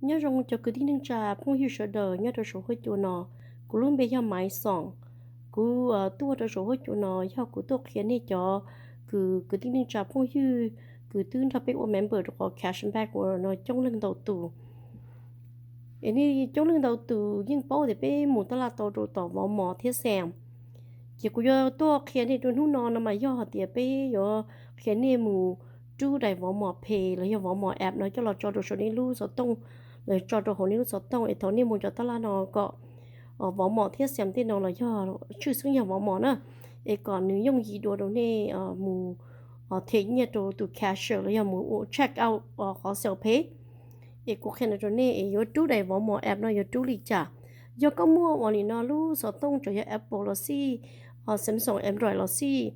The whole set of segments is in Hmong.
Nyob zoo cov kwv tij neej tsa phooj ywg sawv daws nyob rau saum huab cua no. Kuv lub npe yog Maiv Xoom. Kuv tuaj rau saum huab cua no yog kuv tuaj qhia nej cov kws kwv tij neej tsa phooj ywg kws twb nrog peb ua member rau qhov cashback ua no coob leej ntau tus. Es nej coob leej ntau tus yeej paub tias peb mus taj laj tau rau tom Walmart thiab Sam. Ces kuv yuav tuaj qhia nej rau hnub no no mas yog hais tias peb yuav qhia nej mus rub daim Walmart Pay los yog Walmart app no coj los tso rau saum nej lub xov tooj, los tso rau hauv nej lub xov tooj es thaum nej mus cov taj laj no kom Walmart thiab Sam tej no los yog tshwj xeeb yog Walmart na, es kom nws yooj yim dua rau nej mus them nyiaj rau tus cashier los yog mus ua check out qhov self pay. Es kuv qhia no rau nej es yuav rub daim Walmart app no yuav rub li cas. Yog koj muaj uas nim no lub xov tooj tseem yog Apple los xij, Samsung Android los xij,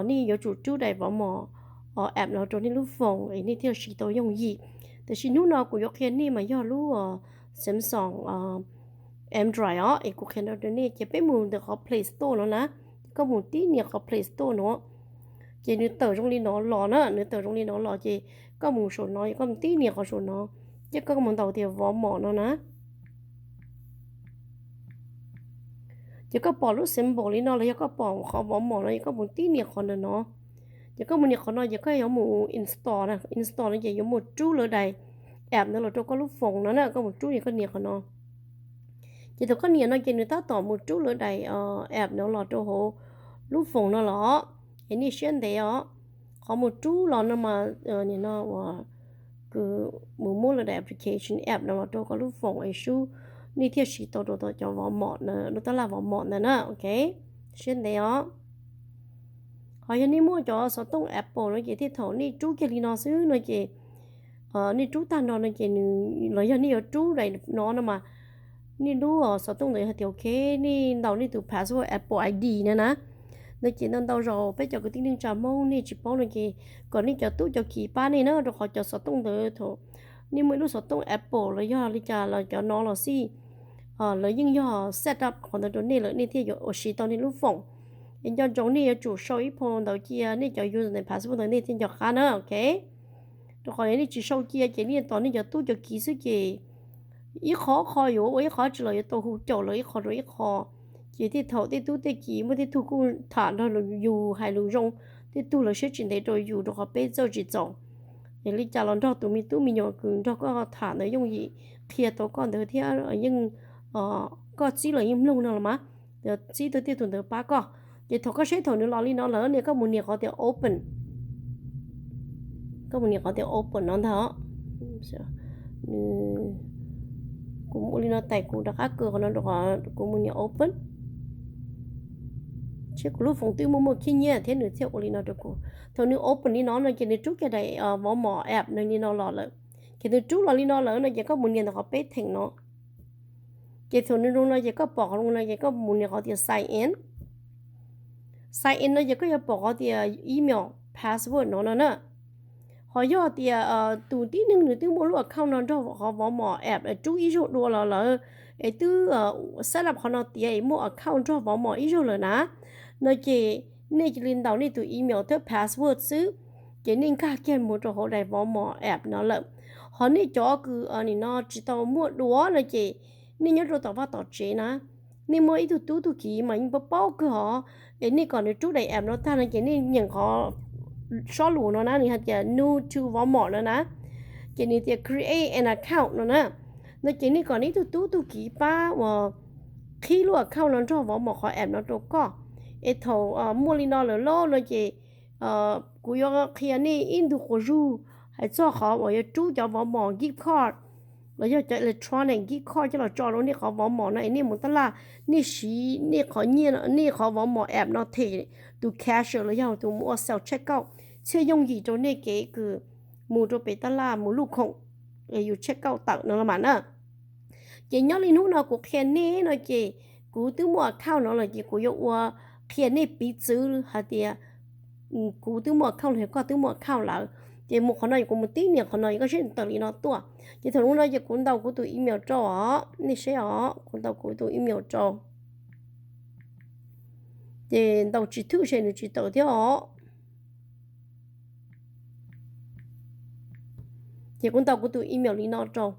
nej yuav tsum rub daim Walmart app no rau nej lub foos es nej thiaj siv tau yooj yim. Tiam sis hnub no kuv yuav qhia nej mas yog lub Samsung Android os, es kuv qhia no rau nej ces peb mus ntawm qhov Play Store no na, koj mus tib nias qhov Play Store no, ces nws tawm zoo li no los na, nws tawm zoo li no los ces koj mus saum no, koj mus tib nias qhov saum no, ces koj mus ntaus tias Walmart no na. Ces koj pom lub symbol li no los yog koj pom qhov Walmart no, ces koj mus tib nias qhov ntawm no. Ces koj mus nias qhov no ces koj yuav mus install na, install no ces yuav mus rub lawv daim app ntawd los rau koj lub foos no na, koj mus rub ces koj nias qhov no. Ces thaum koj nias no ces nws tab tom mus rub lawv daim app no los rau hauv lub foos no los, es nej siab ntev os. Qhov mus rub los no mas nim no uas kws mus muab lawv daim application app no los rau koj lub foos es sub, nej thiaj siv tau rau tom cov Walmart, lub taj laj Walmart ntawd na, ok. Siab ntev os. Ho yog nej muaj cov xov tooj Apple no ces tej thaum nej rub kiag li no xwb no ces nej rub tag nrho no ces nws, los yog nej yuav rub daim no no mas nej lub xov tooj ntawd yog tias ok, nej ntaus nej tus password Apple I D no na. No ces ntau ntau zaus peb cov kwv tij neej tsa Hmoob nej tsis paub no ces kom nej cov tub cov kiv pab nej na, rau qhov cov xov tooj ntawd thaum nej muaj ib lub xov tooj Apple los yog li cas los cov no los xij, lawv yeej yog set up qhov ntawd rau nej lawm, nej thiaj yuav ua siv tau nej lub foos. Es nco ntsoov nej yuav tsum sau ib phau ntawd cia nej cov username password ntawd nej thiaj nco qab na, ok. Rau qhov nej tsis sau cia ces nej tos nej cov tub cov kiv xwb ces ib qho qho yuav ua ib qho tsis los yuav tau hu caum lawv ib qho rau ib qho. Ces tej thaum tej tub tej kiv muaj tej tug kuj tham nrog yus hais lus zoo, tej tug lawv siab tsis ntev rau yus rau qhov peb txawj tsis txaus. Es li cas los nrog tus me tub me nyuam kws nrog koj tham ntawd yooj yim qhia tau koj ntawd thiab yeej koj txib los yeej mloog no los mas, txib tau tej tug ntawd pab koj. Ces thaum koj saib thaum nws los li no lawm ne koj mus nias qhov tias open. Koj mus nias qhov tias open no ntag. Kuv ua li no tais kuv rov qab kaw qhov no rau qhov kuv mus nias open. Seb kuv lub foos twb muaj muaj khib nyiab thiab nws thiaj ua li no rau kuv. Thaum nws open li no no ces nws rub kiag daim Walmart app no li no los lawm. Ces nws rub los li no lawm no ces koj mus nias ntawm qhov peb theem no. Ces thaum nws zoo no ces koj pom qhov zoo no ces koj mus nias qhov tias sign in. Sign in no ces koj yuav pom qhov tias email password no no na. Ho yog tias tus tib neeg nws twb muaj lub account no nrog qhov Walmart app rub ib zaug dua los lawm, es twb set up qhov no tiav es muaj account nrog Walmart ib zaug lawm na, no ces nej cia li ntaus nej tus email thiab password xwb, ces nej nkag kiag mus rau hauv daim Walmart app no lawm. Ho nej cov kws nim no tsis tau muaj dua no ces nej nyob rau tom vaj tom tsev na, nej muaj ib tug tub tug kiv mas yeej paub paub kawg hos, es nej kom nws rub daim app no tag no ces nej nyeem qhov sob lus no na, nws hais tias new to Walmart no na, ces nws tias create an account no na. No ces nej kom nej ib tug tub tug kiv pab uas qhib lub account no nrog Walmart qhov app no rau koj. Es thaum muaj li no lawm lauj no ces kuv yuav qhia nej ib ntu quas zug hais txog qhov uas yuav rub cov Walmart gift card los yog cov electronic gift card coj los tso rau nej qhov Walmart no es nej mus taj laj, nej siv nej qhov nyiaj, nej qhov Walmart app no them tus cashier los yog tus mus ua self checkout, thiaj yooj yim rau nej kev kws mus rau pem taj laj mus luj khoom es yus checkout tawm no los mas na. Ces nyob li hnub no kuv qhia nej no ces kuv twb muaj account no lawm ces kuv yuav ua qhia nej piv txwv hais tias kuv twb muaj account los yog koj twb muaj account lawm. Ces mus qhov no es kuv mus tib nias qhov no es koj saib tawm li no tuaj. Ces thaum no ces kuv ntaus kuv tus email rau os, nej saib os, kuv ntaus kuv tus email rau. Ces ntaus tsis thwj ces nws tsis tawm thiab os. Ces kuv ntaus kuv tus email li no rau,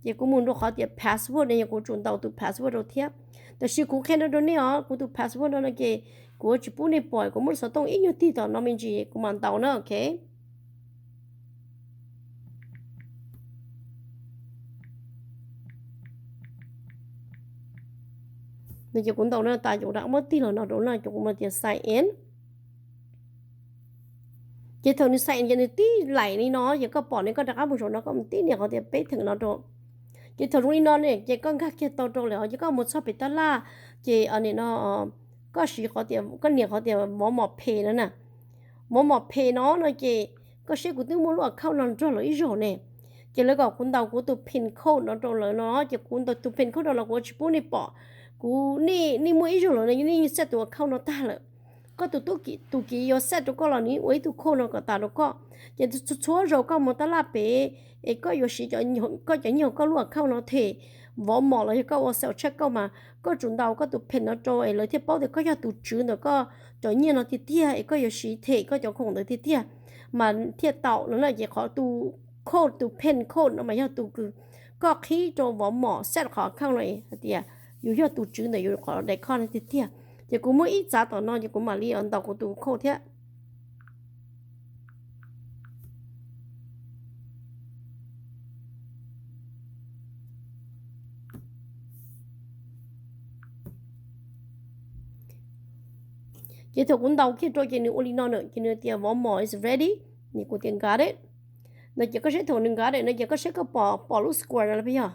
Ces kuv mus rau qhov tias password no yog kuv tsum ntaus tus password rau thiab. Tab sis kuv qhia no rau nej os, kuv tus password no no ces kuv tsis pub nej pom, kuv muab xov tooj ib nyuag tig tom no me ntsis kuv mam ntaus na, ok. No ces kuv ntaus no tas ces kuv rov muab tig los no rau no ces kuv mam tias sign in. Ces thaum nws sign in ces nws tib laim li no ces koj pom ne, koj rov qab mus saum no koj mus tib nias qhov tias peb theem no rau. Ces thaum zoo li no ne ces koj nkag kiag tau rau lawm os, ces koj mus txog pem tab laj ces nim no koj siv qhov tias, koj nias qhov tias Walmart Pay no na. Walmart Pay no no ces koj saib kuv twb muaj lub account no nrog lawv ib zaug ne. Ces lawv kom kuv ntaus kuv tus pin code no rau lawv no ces kuv ntaus tus pin code rau lawv, kuv tsis pub nej pom. Kuv, nej, nej muaj ib zaug lawm no nej yeej set tus account no tag lawm. Koj tus tub ki, tus kiv yuav set rau koj los nws ua ib tug code no kom tas rau koj. Ces txhua txhua zaus koj mus tab laj pem es koj yuav siv koj cov nyiaj koj lub account no them Walmart los yog koj ua self checkout mas koj tsum ntaus koj tus pin no rau es lawv thiaj paub tias koj yog tus tswv ntawm koj cov nyiaj no tiag tiag es koj yuav siv them koj cov khoom ntawd tiag tiag mas thiaj tau no na. Ces qhov tus code, tus pin code no mas yog tus kws koj qhib rau Walmart set qhov account no hais tias yus yog tus tswv ntawm yus qhov daim code no tiag tiag. Ces kuv muab ib txav tom no ces kuv mam li ntaus kuv tus code thiab. Ces thaum kuv ntaus kiag rau ces nws ua li no na, ces nws tias Walmart is ready, ces kuv tias got it. No ces koj saib thaum nws got it no ces koj saib koj pom, pom lub square no los puas yog?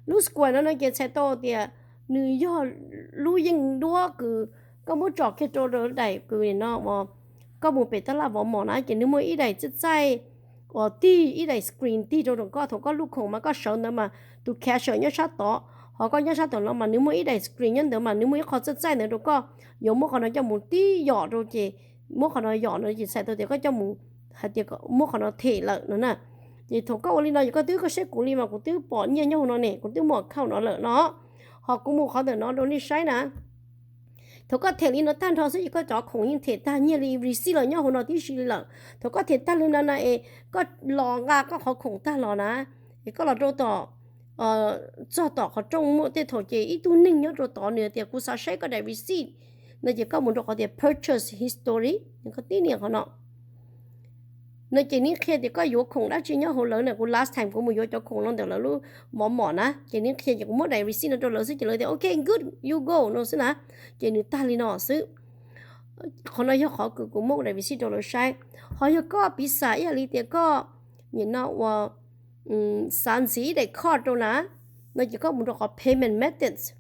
Lub square no no ces txhais tau tias nws yog lub yeej duab kws koj muab tso kiag rau daim kws no uas koj mus pem tab laj Walmart na ces nws muaj ib daim txaij txaij uas tig, ib daim screen tig rau nram koj, thaum koj lub khoom mas koj sawv ntawd mas tus cashier nyob sab tod, ho koj nyob sab tom no mas nws muaj ib daim screen nyob ntawd mas nws muaj ib qho txaij txaij ntawd rau koj yuav muab qhov no coj mus tib yom rau ces muab qhov no yom no ces txhais tau tias koj coj mus, hais tias muab qhov no them lawm no na. Ces thaum koj ua li no ces koj twb, koj saib kuv li mas kuv twb pom nyiaj nyob hauv no ne, kuv twb muaj account no lawm no. Ho kuv mus qhov ntawm no rau nej saib na. Thaum koj them li no tag nrho xwb ces koj cov khoom yeej them tag nyiaj li, receipt los nyob hauv no tib si li lawm. Thaum koj them tag li no na es koj los nqa koj qhov khoom tag los na, es koj los rau tom, txog tom qhov rooj muaj tej thaum ces ib tug neeg nyob rau tod nws tias kuv xav saib koj daim receipt no ces koj mus rau qhov tias purchase history, koj tib nias qhov no. No ces nws qhia tias koj yuav khoom dab tsi nyob hauv lawv na. Kuv last time kuv mus yuav cov khoom no ntawm lawv lub Walmart na ces nws qhia ces kuv muab daim receipt no rau lawv xwb ces lawv tias ok, good, you go no xwb na. Ces nws tag li no xwb. Qhov no yog qhov kws kuv muab daim receipt rau lawv saib. Ho yog koj piv xam ib yam li tias koj nim no uas xav ntxiv daim card rau na, no ces koj mus rau qhov payment methods.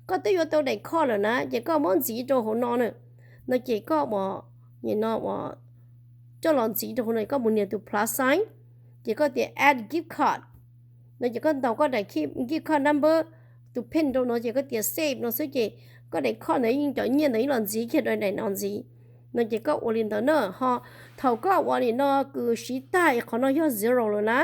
Koj twb yuav tau daim card lawm na ces koj muab ntxiv rau hauv no na. No ces koj ua, nim no uas coj los ntxiv rau hauv no koj mus nias tus plus sign, ces koj tias add gift card. No ces koj ntaus koj daim gift card number, tus pin rau no ces koj tias save no xwb ces koj daim card ntawd yeej, cov nyiaj ntawd yeej los ntxiv kiag rau daim no ntxiv. No ces koj ua li ntawd na. Ho thaum koj ua nim no kws siv tag es qhov no yog zero lawm na,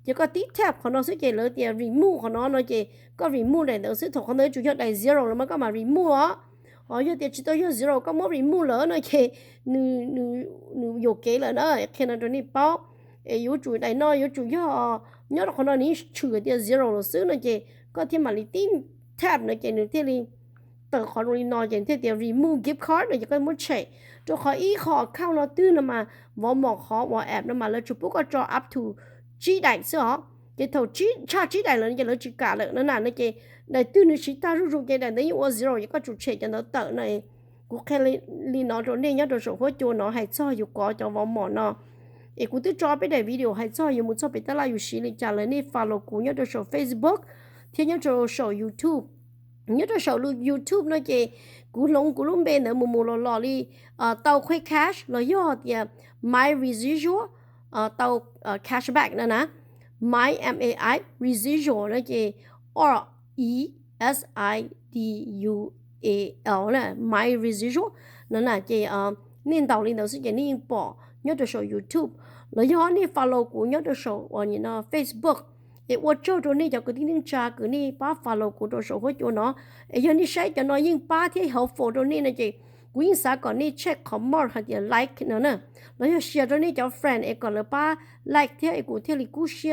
ces koj tib tap qhov no xwb ces lawv tias remove qhov no no ces koj remove daim ntawd xwb. Thaum qhov ntawd yuav tsum yog daim zero lawm mas koj mam remove os. Ho yog tias tsis tau yog zero koj muab remove lawm no ces nws, nws yuam kev lawm na. Qhia no rau nej paub, es yuav tsum daim no yuav tsum yog nyob rau qhov no nws tshwm tias zero lawm xwb no ces koj thiaj mam li tib tap no ces nws thiaj li tawm qhov zoo li no ces thiaj tias remove gift card no ces koj muab tshem. Rau qhov ib qho account no twg no mas Walmart qhov uas app no mas lawv tsuas pub koj tso up to tsib daim xwb os. Ces thaum tshaj tsib daim lawm no ces lawv tsis kam lawm no na. No ces daim twg nws siv tag zuj zus ces daim ntawd yeej ua zero ces koj tsum tshem cov ntawd tawm no. Kuv qhia li no rau nej nyob rau saum huab cua no hais txog yus kov cov Walmart no. Es kuv twb tso peb daim video hais txog yus mus txog pem tab laj yus siv li cas lawm, nej follow kuv nyob rau saum Facebook thiab nyob rau saum YouTube. Nyob rau saum YouTube no ces kuv hloov kuv lub npe ntawd mus mus los los li tau Quick Cash los yog tias My Residual tau cashback no na. My, M A I, Residual no ces R E S I D U A L na, My Residual no na ces nej ntaus li ntawd xwb ces nej yeej pom nyob rau saum YouTube los yog nej follow kuv nyob rau saum uas nim no Facebook. Es ua tsaug rau nej cov kwv tij neej tsa kws nej pab follow kuv rau saum huab cua no. Es yog nej saib cov no yeej pab thiab helpful rau nej no ces kuv yeej xav kom nej check qhov mark hais tias like no na, los yog share rau nej cov friend es kom lawv pab like thiab es kuv thiaj li kub siab